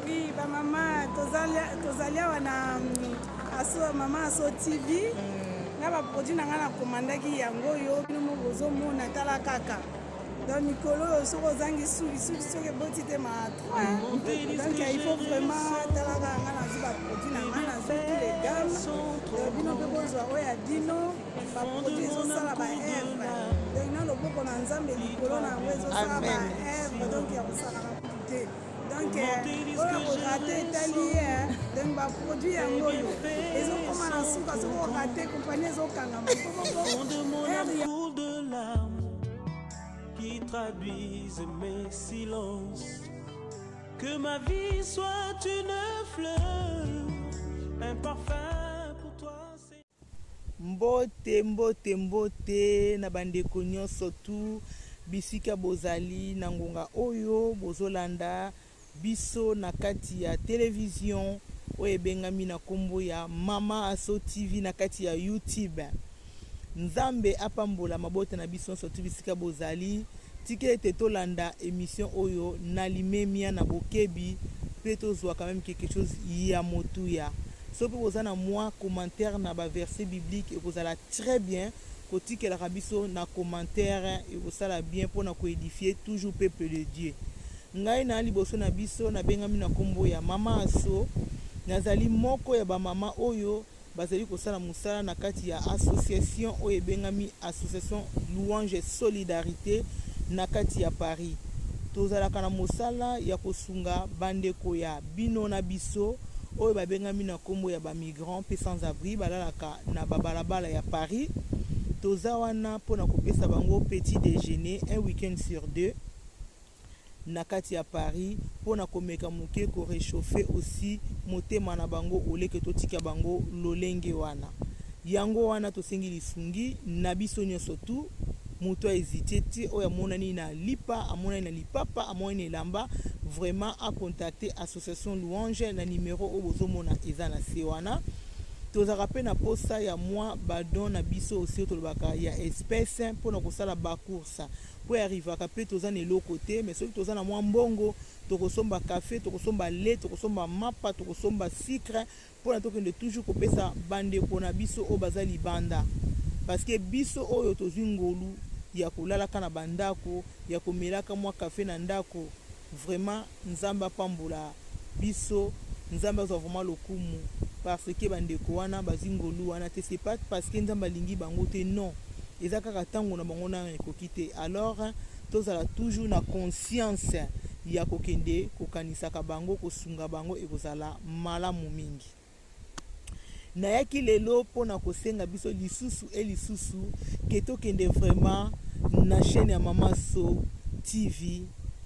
Oui, ba mama tozali awa na aso mama Aso TV. Na ba produit na ngai nakomandaki yango oyo bino mo bozomona. Tala kaka, donc mikolo oyo soki ozangi suki, suki soki eboti te, ma 3. Donc il faut vraiment, tala kaka, ngai nazwi ba produit na ngai, nazwi tous les gammes. Donc bino mpe bozwa oyo ya bino. Ba produit ezosala ba œuvre, donc na loboko na Nzambe likolo na yango ezosala ba œuvre, donc ya kosalaka kutu te. Donc oyo korater etali ye. Donc ba produit yango oyo ezokóma na suka. Soki orater, compagnie ezokangama. Coule de larmes qui traduisent mes silences. Que ma vie soit une fleur, un parfum pour toi. Mbote, mbote, mbote na bandeko nyonso tu bisika bozali na ngonga oyo bozolanda biso na kati ya télévision oyo ebengami na nkombo ya Mama Aso TV na kati ya YouTube. Nzambe apambola mabota na biso nyonso tu bisika bozali. Tika ete tolanda émission oyo na limemia, na bokebi, mpe tozwa quand même quelque chose ya motuya. So mpe boza na mwa commentaire na ba verset biblique, ekozala très bien kotikelaka biso na commentaire, ekosala bien mpona koédifier toujours peuple de Dieu. Ngai na liboso na biso nabengami na nkombo ya Mama Aso. Nazali moko ya bamama oyo bazali kosala mosala na kati ya association oyo ebengami Association Louange Solidarité na kati ya Paris. Tozalaka na mosala ya kosunga bandeko ya bino na biso oyo babengami na nkombo ya ba migrant mpe sans abri, balalaka na babalabala ya Paris. Toza wana mpona kopesa bango petit déjeuner un week-end sur deux na kati ya Paris, mpona komeka moke koréchauffer aussi motema na bango oleke totika bango lolenge wana. Yango wana tosengi lisungi na biso nyonso tu. Moto ahésiter te. Oyo amonani na lipa, amonani na lipapa, amonani na elamba, vraiment acontacter Association Louange na numero oyo bozomona eza na se wana. Tozalaka mpe na posa ya mwa ba don na biso osi oyo tolobaka ya espèce mpona kosala ba course, mpo arrivaka mpe toza na eloko te. Mais soki toza na mwa mbongo, tokosomba café, tokosomba lait, tokosomba mapa, tokosomba sucre, mpona tokende toujours kopesa bandeko na biso oyo baza libanda. Parce que biso oyo tozwi ngolu ya kolalaka na bandako, ya komelaka mwa café na ndako, vraiment Nzambe apambola biso, Nzambe azwa vraiment lokumu, parce que bandeko wana bazwi ngolu wana te, c'est pas parce que Nzambe alingi bango te, non, eza kaka ntango na bango nano ekoki te. Alors tozala toujours na conscience ya kokende kokanisaka bango, kosunga bango, ekozala malamu mingi. Nayaki lelo mpona kosenga biso lisusu e lisusu ke tokende vraiment na chaîne ya Mama So TV.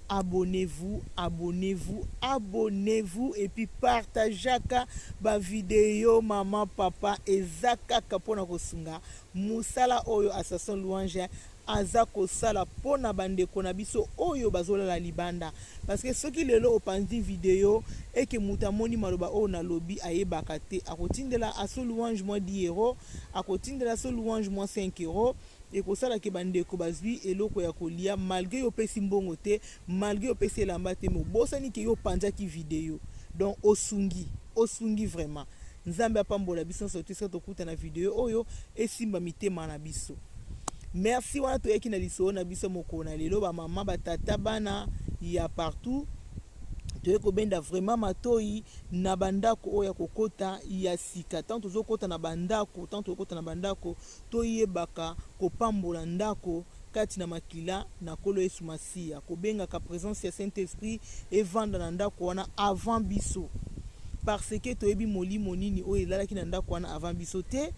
Abonnez-vous, abonnez-vous, abonnez-vous et puis partageaka ba vidéo. Mama, papa, eza kaka mpona kosunga mosala oyo Association Louange aza kosala mpona bandeko na biso oyo bazolala libanda. Parce que soki lelo opanzi vidéo eke moto amoni maloba oyo nalobi, ayebaka te, akotindela Aso Louange mwa 10 euro, akotindela Aso Louange mwa 5 euro, ekosalaka bandeko bazwi eloko ya kolia. Malgré yo opesi mbongo te, malgré opesi elamba te, me obosani ke yo opanzaki vidéo, donc osungi, osungi vraiment. Nzambe apambola biso nyonso te. Soki tokuta na vidéo oyo esimba mitema na biso, merci. Wana toyaki na lisolo na biso mokolo na lelo. Bamama, batata, bana ya partout, toye kobenda vraiment matoi na bandako oyo ya kokota ya sika. Ntango tozokota na bandako, ntango tozokota na bandako, toyebaka kopambola ndako kati na makila na Nkolo Yesu Masiya, kobengaka présence ya Saint Esprit evanda na ndako wana avant biso, parce que toyebi molimo nini oyo elalaki na ndako wana avant biso te,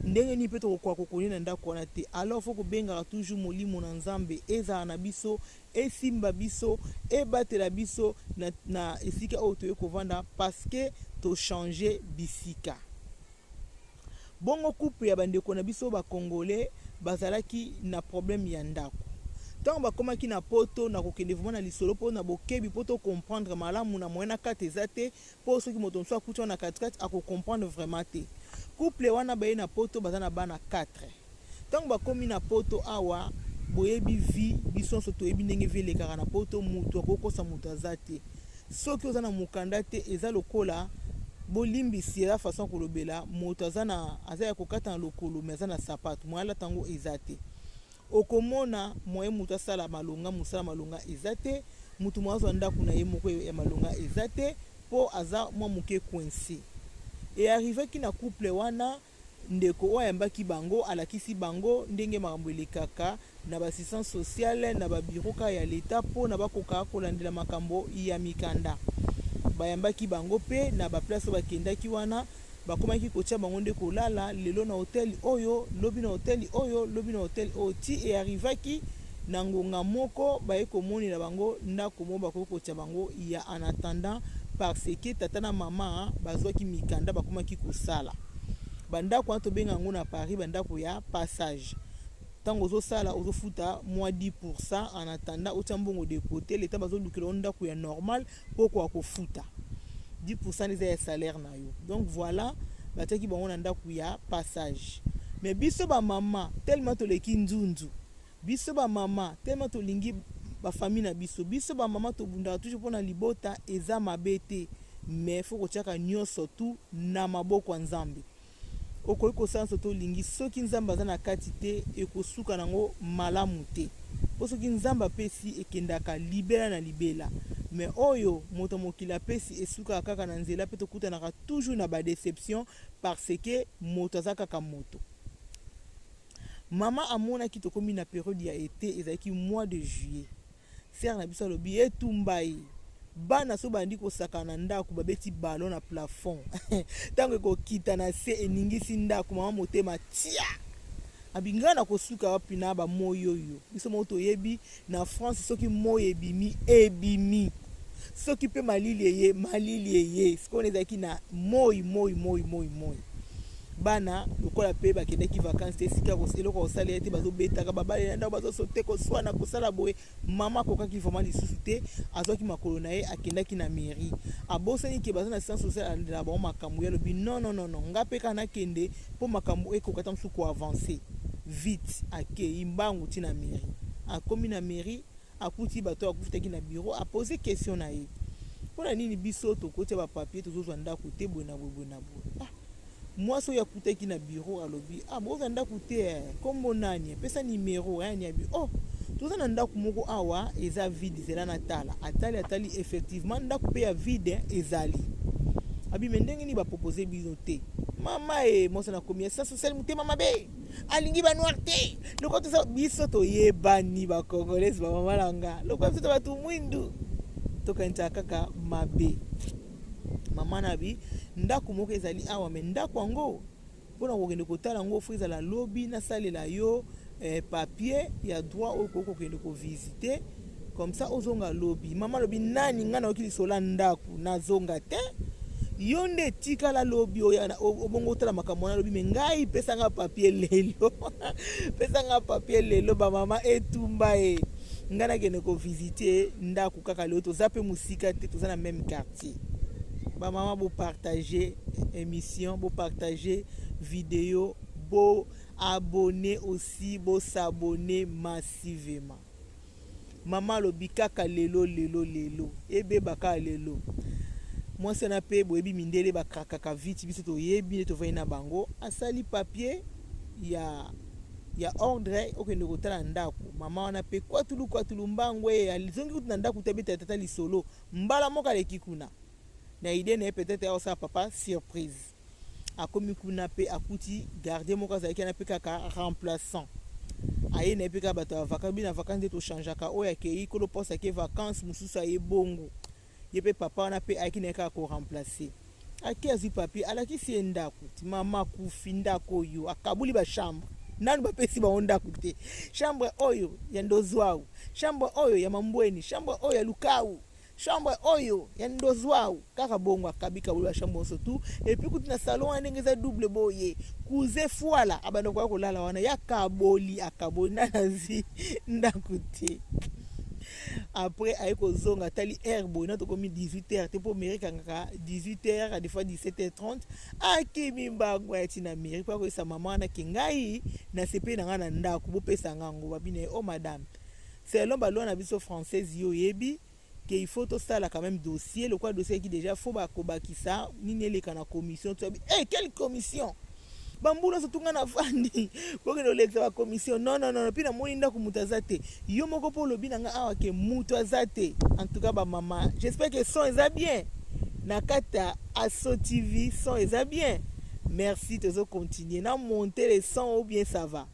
ndenge nini mpe tokokoka kokoni na ndako wana te. Alors faut kobengaka toujours molimo na Nzambe ezala na biso, esimba biso, ebatela biso na esika oyo toye kovanda, parce que tochanger bisika. Bongo couple ya bandeko na biso bacongolais bazalaki na problème ya ndako ntango bakomaki na Poto. Na kokende vraiment na lisolo mpo na bokebi, mpo tocomprendre malamu na moyen na kati eza te, mpo soki moto mosusu akuti wana na katikati, akocomprendre vraiment te. Couple wana baye na Poto, baza na bana 4. Ntango bakomi na Poto awa, boyebi vie, biso nyonso toyebi ndenge vie elekaka na Poto. Moto akokosa moto aza te. Soki oza na mokanda te, eza lokola, bolimbisi, eza façon kolobela, moto aza na aza ya kokata na lokolo mais aza na sapato, moyen alata yango eza te. Okomona moyen moto asala malonga, mosala malonga eza te, moto mo azwa ndako na ye moko ya malonga eza te, mpo aza mwa moke coincé. E arrivaki na couple wana, ndeko oyo ayambaki bango alakisi bango ndenge makambo elekaka na baassistance sociale, na babureau kaka ya leta, mpona bakoka kolandela makambo ya mikanda. Bayambaki bango mpe na baplace oyo bakendaki wana, bakomaki kotia bango nde kolala lelo na hotel oyo, lobi na hotel oyo, lobi na hotel oyo, ti e arrivaki na ngonga moko baye komonela bango ndako moko bakoki kotia bango ya en attendant, parce que tata na mama bazwaki mikanda, bakomaki kosala. Bandako wana tobenga yango na Paris bandako ya passage. Ntango ozosala, ozofuta mwa 10 en attendant otia mbongo de côté, leta bazolukela yo ndako ya normal mpo okoka kofuta 10, eza ya salaire na yo. Donc voilà, batiaki bango na ndako ya passage. Mais biso bamama, tellement toleki nzunzu, biso bamama, tellement tolingi bafamille na biso, biso bamama tobundaka toujours mpona libota. Eza mabe te, mais faut kotiaka nyonso tu na maboko ya Nzambe. Okoki kosala nyonso tolingi, soki Nzambe aza na kati te, ekosuka nango malamu te, mpo soki Nzambe apesi, ekendaka libela na libela. Mais oyo moto ya mokili apesi, esukaka kaka na nzela, mpe tokutanaka toujours na badéception, parce que moto aza kaka moto. Mama amonaki tokomi na période ya été, ezalaki mois de juillet. Sœur na biso alobi etumba ye, bana so bandi kosaka na ndako, babeti ballon na plafond, ntango ekokita na se, eningisi ndako. Mama motema tia abi: "Ngai na kosuka wapi na bamoi oyo?" Biso moko toyebi na France, soki moi ebimi, ebimi, soki mpe malili eye, malili eye. Sikoyo ezalaki na moi, moi, moi, moi, moi. Bana lokola mpe bakendaki vacance te, esika eloko kosala ye te, bazobetaka babale na ndako, bazosote, koswana, kosala boye. Mama akokaki vraiment lisusu te, azwaki makolo na ye, akendaki na mairie. Abosani ke baza na assistance sociale, alandela bango makambo. Ye alobi: "Non, non, non, non, nga mpe kaka nakende mpo makambo ekoka ta mosusu koavance vite." Akei mbangu ntina mairie. Akomi na mairie, akuti bato akufutaki na bureau, apose question na ye: "Mpona nini biso tokotia bapapier, tozozwa ndako te, boye na boye, boye na boye?" Ah, mwasi oyo akutaki na bureau alobi: "Ah, bozwa ndako te? Nkombo nani? Apesa nimero yani." Abi: "Oh, toza na ndako moko awa eza vide, zela na tala." Atali, atali, effectivement ndako mpe ya vide ezali. Abi: "Me ndenge nini bapropose bino te?" Mama e mwasi nakomi assistance sociale, motema mabe, alingi banoir te. Lokola toza biso toyebani bacongolais, bamama na nga, lokola biso to bato mwindu, tokanisaka kaka mabe. Mama na bi: "Ndako moko ezali awa, me ndako yango, mpona kokende kotala yango, faut ezala lobi, nasalela yo papier ya droit oyo okoki kokende kovisite, comme ça ozonga lobi." Mama alobi: "Nani ngai nayoki lisolo ya ndako, nazonga te. Yo nde etikala lobi obongo otala makambo wana." Alobi: "Me ngai pesanga papier lelo, pesanga papier lelo." Bamama, etumba ye. "Ngai nakende kovisite ndako kaka lelo, toza mpe mosika te, toza na même quartier." Bamama, bopartage émission, bopartage vidéo, bo abonner aussi, bos'abonner massivement. Mama alobi: "Kaka lelo, lelo, lelo, ebeba kaka lelo." Mwasi wana mpe, boyebi mindele bakrakaka vite, biso toyebi nde tovandi na bango. Asali papier ya ordre okende kotala ndako. Mama wana mpe kwatulu kwatulu, mbangu e azongi kutu na ndako te, abetela tata lisolo. Mbala moko aleki kuna na idée na ye, peut-être aosala papa surprise. Akomi kuna mpe akuti gardien moko azalaki wana mpe kaka remplaçant, aye na ye mpe kaka bato ya vacance. Bino na vacance nde tochangeaka, oyo akei kolo poste ake vacance, mosusu aye bongo. Ye mpe papa wana mpe ayaki na ye kaka koremplace. Ake, azwi papier, alakisi ye ndako. Ti mama akufi, ndako oyo akabuli bachambre, nanu bapesi bango ndako te. Chambre oyo ya Ndozwau, chambre oyo ya Mambweni, chambre oyo ya Lukau, chambre oyo ya Ndozwau, kaka bongo. Akabi kabuli bachambre nyonso tu. Et puis kutu na salon wana, ndenge eza double boye, cousin Fwala abanda koya kolala wana. Ya kaboli, akaboli, nani azwi ndako te. Après aye kozonga, atali heure boye, na tokomi 18 heures te, mpo mairie ekangaka 18 heures, des fois 17 heures 30. Akimi mbango, ayati na mairie mpo akoyesa mama wana ke: "Ngai nasepeli na ngai na ndako, bopesa nga yango." Babina ye: "O oh, madame, selon baloi na biso française, yo oyebi Ke il faut tosala quand même dossier, lokola dossier eki déjà, faut bakobakisa nini, eleka na commission. Toyabi hey, quelle commission? Bambula nyonso tunga na vandi, bokende olekisa bacommission? Non, non, non. Mpe namoni ndako, moto aza te. Yo moko mpo olobi na nga awa ke moto aza te. En tout cas, bamama, j'espère que son eza bien na kati ya Aso TV. Son eza bien, merci. Tozocontinue na monter le son ou bien ça va?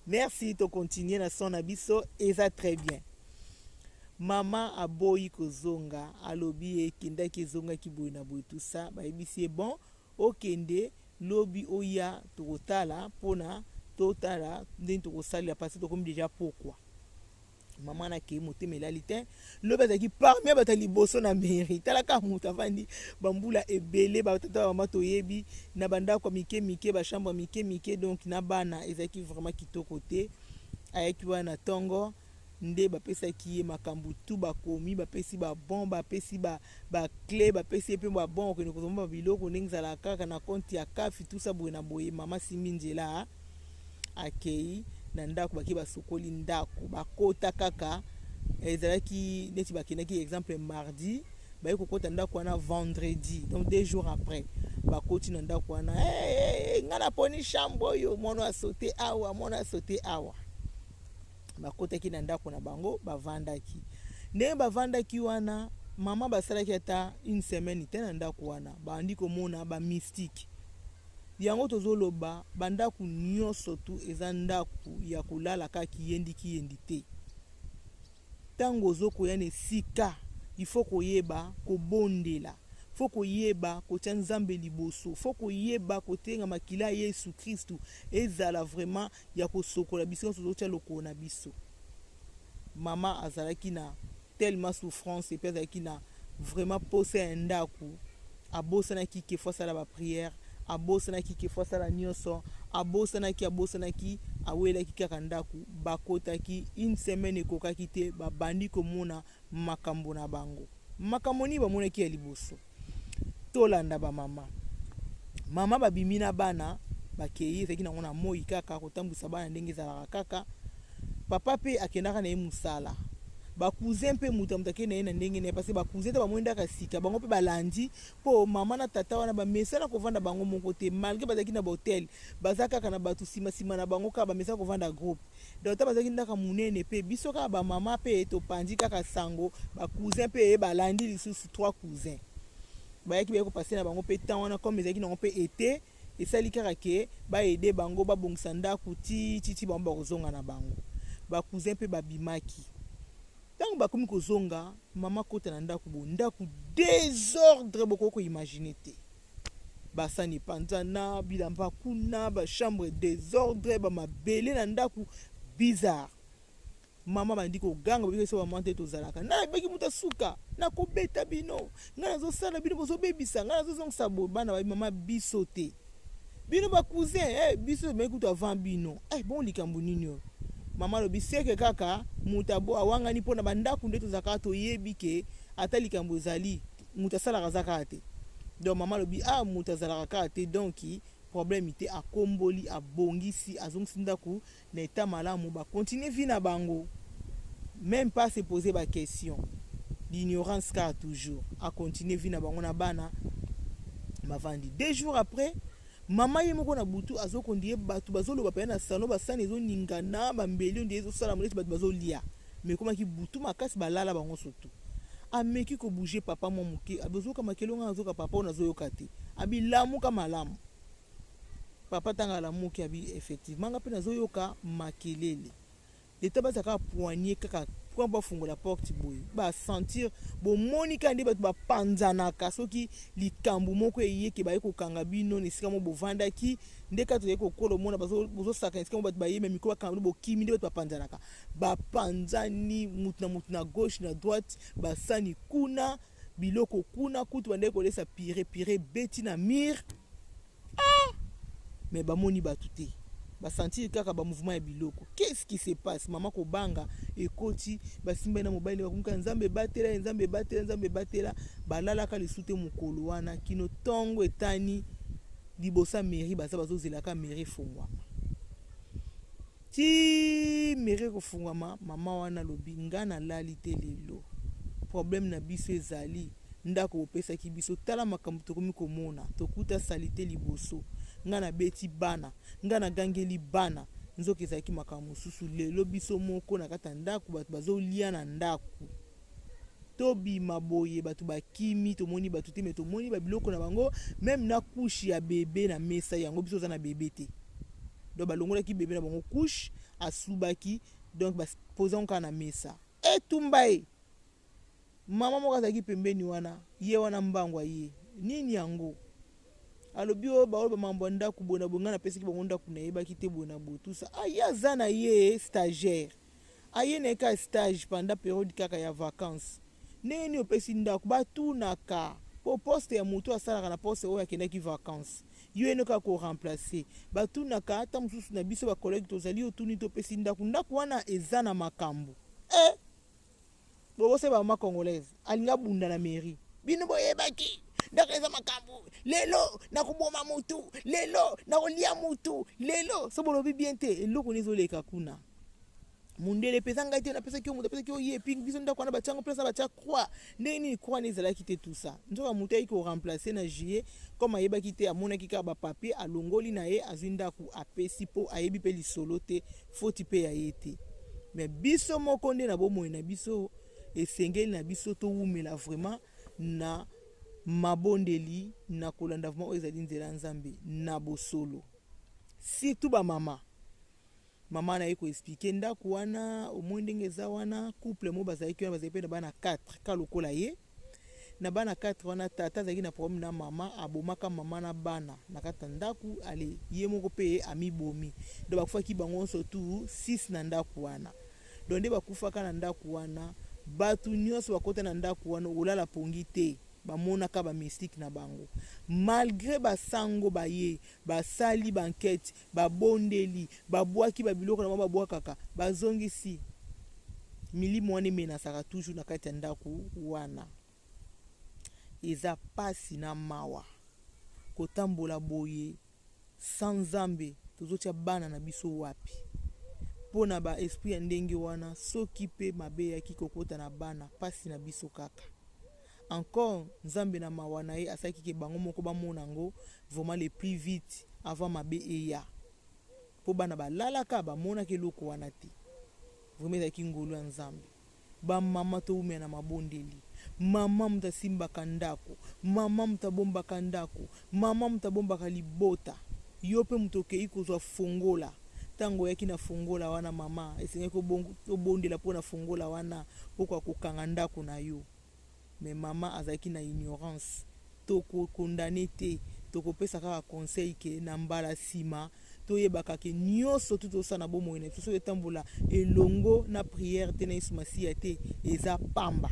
Merci. Tocontinue na son na biso, eza très bien. Mama aboyi kozonga, alobi ekendaki, ezongaki boye na boye, tout ça. Bayebisi ye: bon, okende, lobi oya, tokotala mpona totala ndenge tokosalela, parce tokomi déjà pokwa. Mama nakei, motema elali te. Lobi azalaki parmi bato ya liboso na mairie. Talaka, moto avandi bambula ebele, batata, bamama, toyebi na bandako ya mike mike, bachambre ya mike mike, donc na bana ezalaki vraiment kitoko te. Ayaki wana na ntongo nde bapesaki ye makambo tu, bakomi, bapesi babon, bapesi baclé, bapesi ye mpe babon, okende kozomba biloko ndenge ezalaka kaka na compte ya kafi tusa boye na boye. Mama simbi nzela, akei na ndako, bake, basokoli ndako, bakota kaka. Ezalaki neti bakendaki, exemple, mardi, baye kokota ndako wana vendredi, donc 2 jours après. Bakoti na ndako wana: hey, hey, hey, ngai naponi chambre oyo, mwana asote awa, mwana asote awa. Bakotaki na ndako na bango, bavandaki ndenge bavandaki wana. Mama, basalaki ata une semaine te na ndako wana, bandi komona bamystique. Yango tozoloba, bandako nyonso tu eza ndako ya kolala kaka kiyendi kiyendi te. Ntango ozokoya na esika, il faut koyeba kobondela, faut koyeba kotia Nzambe liboso, faut koyeba kotenga makila ya Yesu Kristu ezala vraiment ya kosokola biso nyonso tozotia lokolo na biso. Mama azalaki na tellement souffrance, et puis azalaki na vraiment posa ya ndako. Abosanaki ke faut asala baprière, abosanaki ke faut asala nyonso, abosanaki, abosanaki, awelaki kaka ndako. Bakotaki, une semaine ekokaki te, babandi komona makambo na bango. Makambo nini bamonaki ya liboso? Tolanda bamama. Mama babimi na bana, bakei, ezalaki nango na moi kaka kotambwisa bana ndenge ezalaka kaka. Papa mpe akendaka na ye mosala. Bacousin mpe, moto ya moto akei na ye na ndenge na ye, parce bacousin te bamoni ndaka sika, bango mpe balandi, mpo mama na tata wana bamesana kovanda bango moko te. Malgré bazalaki na bahotel, baza kaka na bato nsima na bango, kaka bamesana kovanda groupe. Donc ta bazalaki ndaka monene mpe biso kaka bamama mpe topandi kaka sango. Bacousin mpe ye balandi lisusu, trois cousin bayaki, bayaki kopasser na bango mpe temps wana. Comme ezalaki nango mpe ete esali kaka ke baaider bango babongisa ndako ti ti bango bakozonga na bango. Bacousin mpe babimaki. Ntango bakomi kozonga, mama kota na ndako, bo ndako désordre, bokoki koimaginer te. Basani epanzana, bilamba kuna, bachambre désordre, bamabele na ndako, bizarre. Mama bandi koganga, babiki so bamama te, tozalaka nayebaki moto asuka, nakobeta bino, ngai nazosala bino, bozobebisa ngai, nazozongisa boye. Bana babi: mama, biso te, bino bacousin eh, biso tomeki kutu avant bino eh, bon, likambo nini oyo? Mama alobi seke kaka moto awangani mpona bandako nde tozalaka, toyebi ke ata likambo ezali, moto asalaka aza kaka te. Donc mama alobi: ah, moto azalaka kaka te, donc problème te. Akomboli, abongisi, azongisi ndako na état malamu. Bacontinue vie na bango, même pas se poser baquestion, l'ignorance kaka toujours. Acontinue vie na bango na bana, bavandi. 2 jours après, mama ye moko na butu azokondi ye, bato bazoloba pene na salon, basani ezoningana, bambeli oyo nde ezosalama neti bato bazolia. Mais ekomaki butu makasi, balala bango. Surtout ameki kobouger papa mwa moke, azoyoka makelo, nga azoyoka papa oyo nazoyoka te. Abilamuka malamu papa. Ntango alamuki, abi: effectivement, nga mpe nazoyoka makelele. Leta baza kaka poignée kaka mpo bafungola porte boye, basentir, bomoni kaka nde bato bapanzanaka soki likambo moko eyeke, baye kokanga bino na esika mo bovandaki. Nde kaka toyei kokola, omona bozosaka esika mo bato bayeme mikro, bakanga bino, bokimi. Nde bato bapanzanaka, bapanzani mutu na mutu, na gauche, na droite, basani kuna, biloko kuna, kutu bandeki kolesa pire pire beti na mire. Ah! Mais bamoni bato te, basentir kaka bamouvement ya biloko. Qu'est-ce qui se passe? Mama kobanga ekoti, basimbai na mobali, bakomuka: Nzambe ebatela ye, Nzambe ebatela, Nzambe ebatela. Balalaka lisu te mokolo wana kino ntongo etani. Liboso ya mairie baza, bazozelaka mairie efungwama. Ti mairie ekofungwama, mama wana alobi: nga nalali te lelo. Problème na biso ezali ndako bopesaki biso, tala makambo tokomi komona, tokuta salite liboso, nga nabeti bana, nga nagangeli bana, nzoka ezalaki makambo mosusu. Lelo biso moko na kati ya ndako bato bazolia na ndako, tobima boye bato bakimi, tomoni bato te, mais tomoni babiloko na bango même na couche ya bebe na mesa yango. Biso oza na bebe te, donc balongolaki bebe na bango couche, asubaki, donc baposa ngo kaka na mesa. Etumba ye mama moko azalaki pembeni wana, ye wana mbango aye nini yango, alobi oyo baoyo bamambo ya ndako boye na boye, ngai napesaki bango ndako, nayebaki te boye na boye, tout ça. Aye aza na ye stagiaire, aye na ye kaka stage pendant période kaka ya vacances. Ndenge nini opesi ndako? Batunaka po poste ya motu asalaka na poste oyo akendaki vacances, yo ene kaka koremplacer. Batunaka ata mosusu na biso bacollègue tozali, otuni topesi ndako, ndako wana eza na makambo e bobose. Bamama congolaise alingi abunda na mairie, bino boyebaki ndako eza makambo, lelo nakoboma mutu, lelo nakolia mutu, lelo so bolobi bien te. Eloko nini ezoleka kuna? Mundele epesa ngai te, napesaki yo, moto apesaki yo ye. Et puis biso ndako wana batiango place na batia croix, ndenge nini croix wana ezalaki te, tout ça. Nzoka moto ayaki koremplacer na juillet, comme ayebaki te, amonaki kaka bapapier, alongoli na ye, azwi ndako apesi, mpo ayebi mpe lisolo te, foti mpe ya ye te. Mais biso moko nde na bomoi na biso esengeli na biso towumela vraiment na mabondeli, na kolanda vraiment oyo ezali nzela ya Nzambe na bosolo, surtout bamama. Mama na ye koexpliquer ndako wana, omoi ndenge eza wana, couple moko bazalaki wana, bazalaki mpe na bana 4 ka lokola ye. Na bana 4 wana, tata azalaki na problème na mama, abomaka mama na bana na kati ya ndako. Ale ye moko mpe amibomi, donc bakufaki bango nyonso tu 6 na ndako wana. Donc nde bakufaka na ndako wana, bato nyonso bakota na ndako wana, olala pongi te, bamonaka bamystique na bango. Malgré basango baye basali baenquête, babondeli, babwaki babiloko na bango, babwakaka, bazongisi, milimo wana emenasaka toujours na kati ya ndako wana. Eza pasi na mawa kotambola boye sans Nzambe. Tozotia bana na biso wapi mpo na baesprit ya ndenge wana? Soki mpe mabe eyaki kokota na bana, mpasi na biso kaka encore. Nzambe na mawa na ye asalaki ke bango moko bamona yango vraiment le plus vite avant mabe eya, mpo bana balalaka, bamonaka eloko wana te. Vraiment ezalaki ngolu ya Nzambe. Bamama, towumela na mabondeli. Mama moto asimbaka ndako, mama moto abombaka ndako, mama moto abombaka libota. Yo mpe moto okei kozwa fongola, ntango oyaki na fongola wana, mama, esengaki obondela mpo na fongola wana mpo kokanga ndako na yo. Mais mama azalaki na ignorance. Tokokondane te, tokopesa kaka conseil ke na mbala nsima toyebaka ke nyonso tu tosala na bomoi na biso, soki etambola elongo na prière te, na Yesu Masiya te, eza pamba,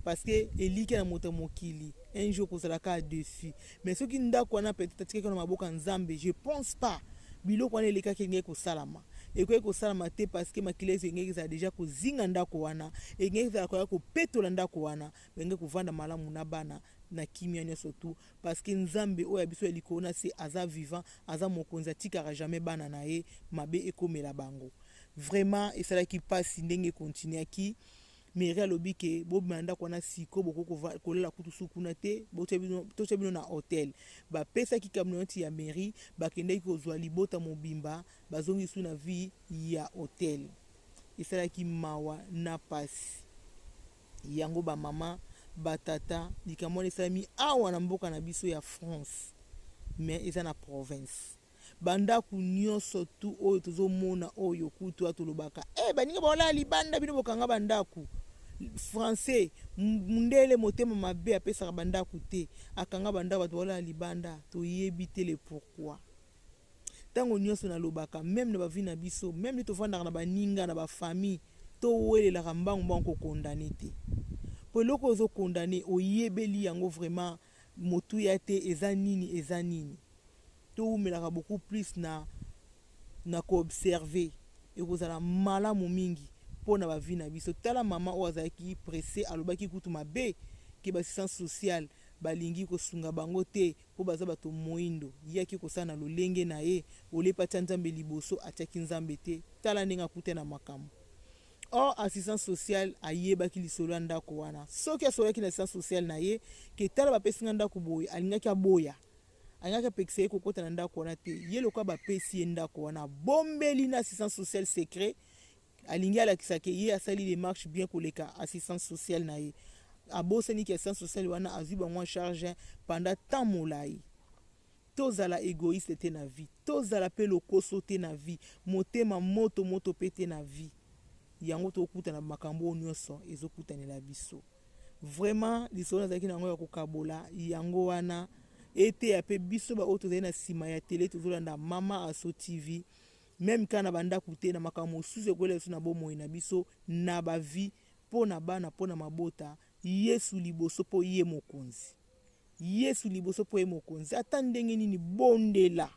parce que elikya na moto ya mokili, un jour kozala kaka dessus. Mais soki ndako wana peut-être atikaki na maboko ya Nzambe, je pense pas biloko wana elekaki elingaki kosalama. Ekoki kosalama te, parce que makila ezo engeki ezala déjà kozinga ndako wana, engeki ezala koya kopetola ndako wana, benge kovanda malamu na bana na kimia nyonso tu, parce que Nzambe oyo ya biso ya likolo na se aza vivant, aza mokonzi, atikaka jamais bana na ye mabe ekomela bango. Vraiment esalaki mpasi ndenge ekontinuaki. Mairie alobi ke bobima na ndako wana siko, bokoki kolala kutu su kuna te, totya bino na hotel. Bapesaki camionnette ya mairie, bakendaki kozwa libota mobimba, bazongi su na vie ya hotel. Esalaki mawa na pasi yango. Bamama, batata, likambo wana esalami awa na mboka na biso ya France, mais eza na province. Bandako nyonso tu oyo tozomona oyo kutu tolobaka e baninga baolala libanda, bino bokanga bandako. Français mundele motema mabe, apesaka bandako te, akanga bandako, bato baolala libanda. Toyebi te le pourquoi. Ntango nyonso nalobaka, même na bavie na biso, même nde tovandaka na baninga, na bafamille, towelelaka mbangu mbangu kokondane te, po eloko ozokondane oyebeli yango vraiment motuya te, eza nini, eza nini. Towumelaka beaucoup plus na koobserver, ekozala malamu mingi mpo na bavie na biso. Tala mama oyo azalaki pressé, alobaki kutu mabe ke baassistance sociale balingi kosunga bango te mpo baza bato moyindo. Yaki kosala na lolenge na ye, olepa atia Nzambe liboso, atiaki Nzambe te. Tala ndenge akuta na makambo. Or assistance sociale ayebaki lisolo ya ndako wana. Soki asololaki na assistance sociale na ye ke tala bapesi nga ndako boye, alingaki aboya, alingaki apekisa ye kokota na ndako wana te. Ye lokola bapesi ye ndako wana, abombeli na assistance sociale secret, alingi alakisa ke ye asali demarche bien koleka assistance sociale na ye. Abosani ke assistance sociale wana azwi bango en charge pendant temps molayi. Tozala egoïste te na vie, tozala pe lokoso te na vie, motema moto moto pe te na vie. Yango tokutana makambo oyo nyonso ezokutanela biso. Vraiment lisolo nazalaki na yango ya kokabola yango wana, eteya pe biso ba oyo tozali na sima ya tele tozolanda Mama Asso TV, meme kaka na ba ndaku te, na makambo mosusu ekoyela biso na bomoi na biso, na ba vie, po na bana, po na mabota. Yesu liboso po ye mokonzi. Yesu liboso mpo ye mokonzi. Ata ndenge nini, bondela,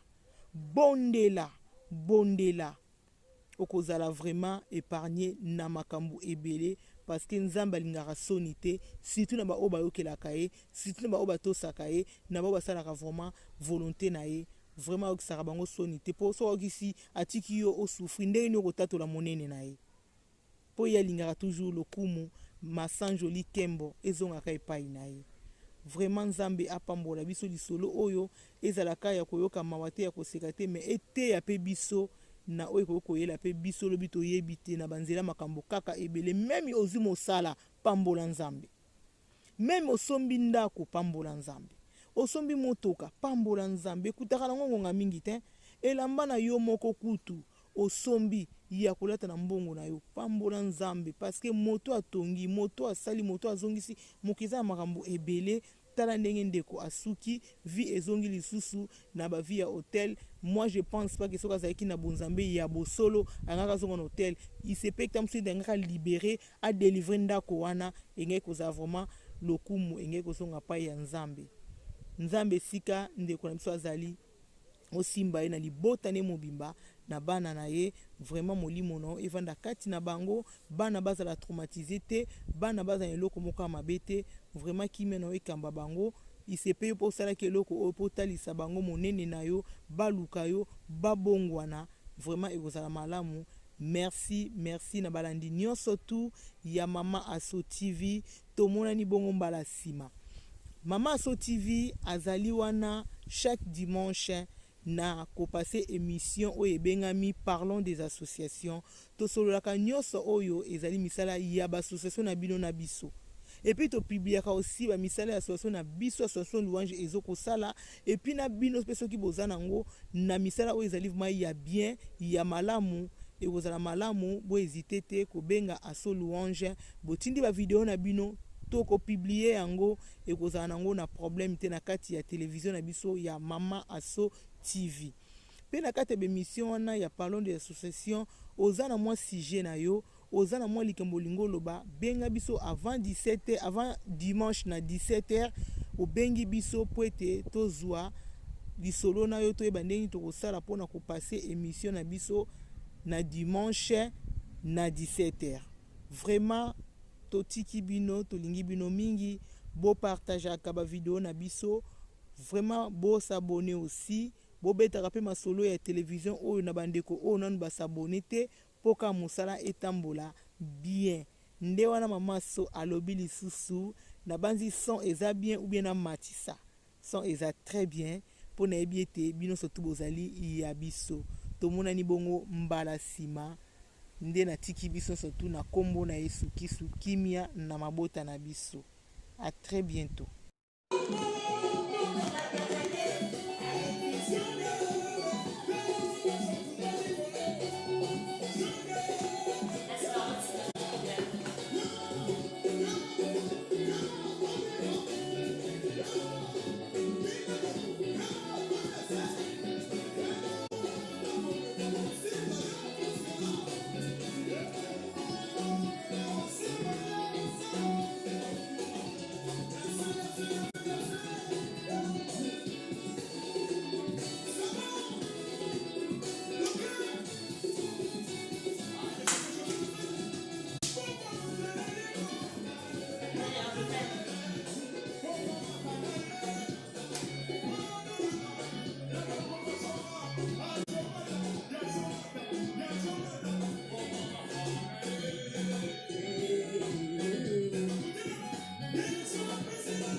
bondela, bondela, okozala vraiment epargne na makambo ebele, parce que Nzambe alingaka soni te, surtout na ba oyo bayokelaka ye, surtout na ba oyo batosaka ye, na ba oyo basalaka vraiment volonte na ye. Vraiment ayokisaka bango soni te, mpo soki ayokisi, atiki yo o souffrir, ndenge nini okotatola monene na ye? Po ye alingaka toujours lokumu, masanjoli, kembo ezongaka epayi na ye. Vraiment Nzambe apambola biso lisolo oyo ezala ka ya koyoka mawa te ya koseka te mais eteya pe biso na oyo ekoki koyela pe biso lobi toyebi te na ba nzela makambo kaka ebele meme ozui mosala pambola Nzambe. Meme osombi ndako pambola Nzambe. Osombi motoka pambola Nzambe. Ekutaka nango ngonga mingi te. Elamba na yo moko kutu osombi ya kolata na mbongo na yo pambola Nzambe parce que moto atongi, moto asali, moto azongisi. Mokili eza na makambo ebele. Tala ndenge ndeko asuki, vie ezongi lisusu na ba vie ya hotel. Moi je pense pas que soki azalaki na bonzambe ya bosolo alingaki azonga na hotel. Il se peut que tango mosusu alingaki a liberer, a delivrer ndako wana, engaki kozala vraiment lokumu, engaki kozonga payi ya Nzambe. Nzambe esika ndeko na biso azali, osimba ye na libota ne mobimba, na bana na ye, vraiment molimo na yo evanda kati na bango, bana bazala traumatise te, bana bazala na eloko moko ya mabe te, vraiment kimia na yo ekamba bango. Il se peut yo pe osalaki eloko oyo po otalisa bango monene na yo, baluka yo, babongwana, vraiment ekozala malamu. Merci, merci na balandi nionso tout ya Mama Asso TV, tomonani bongo mbala sima. Mama Asso TV azali wana chaque dimanche na ko passer emission oyo ebengami Parlons des associations. Tosololaka nionso oyo ezali misala ya ba associations na bino na biso. Et puis to publiaka aussi ba misala ya association na biso, association Louange ezo kosala, et puis na bino pe soki boza nango na misala oyo ezali vraiment ya bien, ya malamu, ekozala malamu bo hesiter te kobenga asso Louange, botindi ba video na bino, toko publier yango, ekozala nango na problème te na kati ya television na biso ya Mama Asso TV. Pe na kati ya ba emission wana ya Parlons des associations, oza na mwa sujet na yo, oza na mwa likambo olingi oloba, benga biso avant 17 heures, avant dimanche na 17 heures, obengi biso po ete tozwa lisolo na yo, toyeba ndenge nini tokosala pona ko passer emission na biso na dimanche na 17 heures. Vraiment totiki bino, tolingi bino mingi, bo partageaka ba video na biso, vraiment bo s'abonner aussi, bobetaka pe masolo ya television oyo na bandeko oyo nanu ba s'abonner te, po kaka mosala etambola bien. Nde wana mama So alobi lisusu, nabanzi son eza bien ou bien namatisa? Son eza très bien po nayebi ete bino surtout bozali ya biso. Tomonani bongo mbala sima, nde natiki biso surtout na kombo na Yesu Kisu, kimia na mabota na biso. À très bientot.